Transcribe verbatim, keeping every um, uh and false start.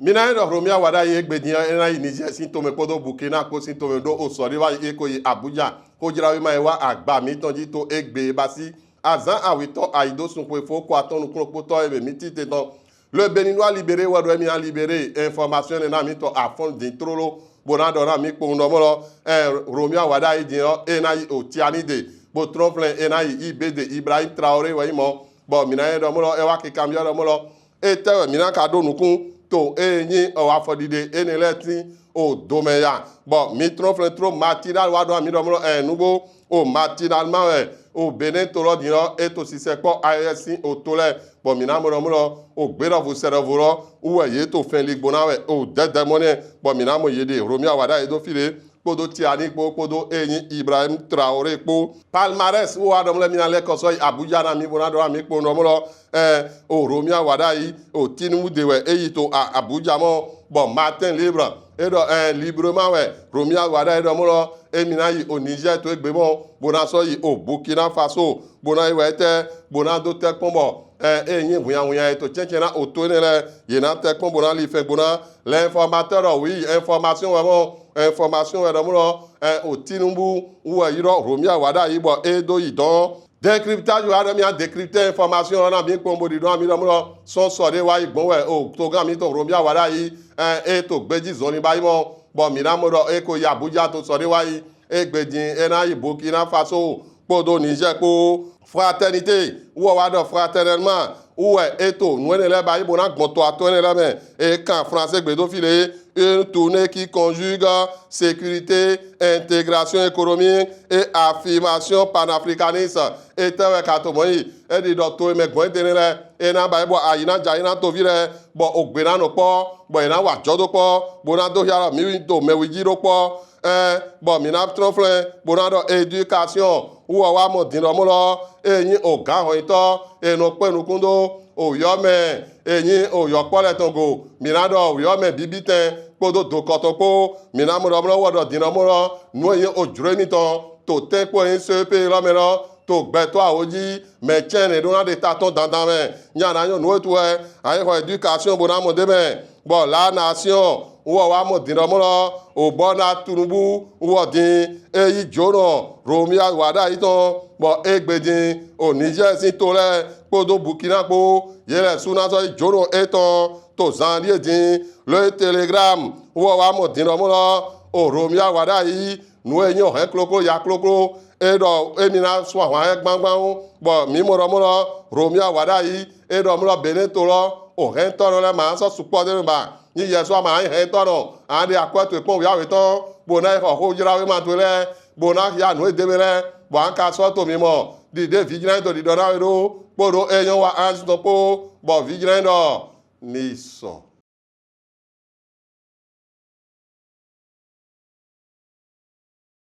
Mi na yɛ ɖɔ Romuald Wadagni egbe din ɔ, e na yi Niger sin tomɛ kpodo Burkina kpo sin tomɛ ɖo osɔ ɖe wa yi e ko yi Abuja. Xojlawema e wa agba mitɔn ji to egbe e basi azan awetɔ ayidosun xwe fo ko atɔn nukun ɖokpotɔ e be mi tite tɔn. Le Béninois Libéré wɛ ɖɔ emi na libéré information enɛ na mi tɔn afɔn din tlolo bo na ɖɔ na mi kpowun ɖɔ mɔ lɔ, eh, Romuald Wadagni din ɔ, e na yi o Tiani de, bo trɔnflɛn e na yi I B de, Ibrahim Traoré wɛ yi mɔ. Bɔ mi na yɛ ɖɔ mɔ lɔ, e wa kika mi ɖɔ mɔ lɔ, etɛ wɛ mi na ka ɖo nukun to e nyi o afɔɖiɖe enɛ lɛ tin o do mɛ ya. Bɔ mi trɔnflɛn tro Matinal wa ɖɔ na mi ɖɔ mɔ lɔ, eh, nugbo o Matinal ma wɛ o Benin to lɔ din ɔ, e to sisɛ kpɔ A E S sin o to lɛ. Bɔ mi na mɔ ɖɔ mɔ lɔ o gbeɖɔvo sɛɖɔvo lɔ wu wɛ ye to fɛn ligbo na wɛ o dɛdɛ mɔ nɛ. Bɔ mi na mɔ ye ɖe Romuald Wadagni do fi ɖe kpodo Tiani kpo kpodo e nyi Ibrahim Traoré kpo. Palmarès wu wa ɖɔ mɔ lɔ mi na lɛkɔ sɔ yi Abuja na mi bo na ɖɔ na mi kpowun ɖɔ mɔ lɔ, eh, o Romuald Wadagni o Tinubu de wɛ e yi to a, Abuja mɔ. Bɔ Matin Libre e ɖɔ, eh, librement wɛ Romuald Wadagni ɖɔ mɔ lɔ emi na yi o Niger to egbe mɔ bo na sɔ yi o Burkina Faso bo na yi wɛ etɛ bo na do tɛ kpɔn bɔ, eh, e nyi hunyahunya e to cɛncɛn na o to enɛ lɛ ye na tɛ kpɔn bo na li fɛn gbo na. L'Informateur ɖɔ oui, information wɛ mɔ, information wɛ ɖɔ mɔ lɔ, eh, o Tinubu wu wɛ yi ɖɔ Romuald Wadagni bɔ e do yi dɔn. Décryptage wa ɖɔ mi a décrypter information lɔ na mi kpowun bo ɖi ɖɔ na mi ɖɔ mɔ lɔ sɔn sɔ ɖe wa yi gbɔn wɛ o togan mitɔn Romuald Wadagni, eh, e to gbeji zɔnlin ba yi mɔ. Bɔ mi na mɔ ɖɔ e ko yi Abuja to sɔ ɖe wa yi egbe din e na yi Burkina Faso kpodo Niger kpo. Fraternité wu wɛ wa ɖɔ fraternellement wu wɛ e to nu enɛ lɛ ba yi bo na gbɔn to atɔn enɛ lɛ mɛ. E kan français gbe do fi le, une tournée qui conjugue sécurité, intégration économique et affirmation panafricaniste. Etɛ wɛ ka to mɔ yi? E ɖi ɖɔ to e mɛ gbɔn e de enɛ lɛ e na ba yi bɔ ayi na ja yi na tovi lɛ bɔ ogbe na nɔ kpɔ bɔ e na wa jɔ do kpɔ bo na do hia ɖɔ mi to mɛwi ji ɖo kpɔ. Ɛn, bɔ mi na trɔnflɛn bo na ɖɔ éducation wu wɛ wa mɔ din ɖɔ mɔ lɔ e nyi o gan hɔnyitɔ e nɔ kpe nukun do o yɔmɛ e nyi o yɔkpɔ lɛ tɔn go. Mi na ɖɔ o yɔmɛ bibitɛn kpodo dokɔtɔn kpo. Mi na mɔ ɖɔ mɔ lɔ wɛ ɖɔ din ɖɔ mɔ lɔ nu e nyi o jlo emitɔn to tɛnkpo e nyi C E P lɔ mɛ lɔ to gbɛtɔ awo ji mɛ cɛn ne ɖo na ɖe ta tɔn dandan mɛ. Nya na nyɔ nu etu wɛ a yi xɔ éducation bo na mɔ de mɛ. Bɔ La Nation wu wɛ wa mɔ din ɖɔ mɔ lɔ o bɔ na Tinubu wu wɛ din e yi jonɔ Romuald Wadagni tɔn bɔ egbe din o Niger sin to lɛ kpodo Burkina kpo ye lɛ su na sɔ yi jonɔ etɔn to zan ɖie din. Le Télégramme wu wɛ wa mɔ din ɖɔ mɔ lɔ o Romuald Wadagni nu e nyi o hɛn kloklo ya kloklo e ɖɔ emi na sɔ ahwan hɛn gbangban wu. Bɔ mi mɔ ɖɔ mɔ lɔ Romuald Wadagni e ɖɔ mɔ lɔ Benin to lɔ o hɛntɔ lɔ lɛ ma sɔ sukpɔ de mɛ ba. Nyi Yɛsu a ma nyi hɛntɔ nɔ a ɖe akwɛ to ekpɔn wiawe tɔn bo na yi xɔ xojlawema to lɛ bo na ya nu e de mɛ lɛ bɔ a ka sɔ to mi mɔ ɖiɖe vijlɛn to ɖiɖɔ na we ɖo kpodo e nyɔ wa anzi tɔn kpo bɔ vijlɛn ɖɔ ni sɔ.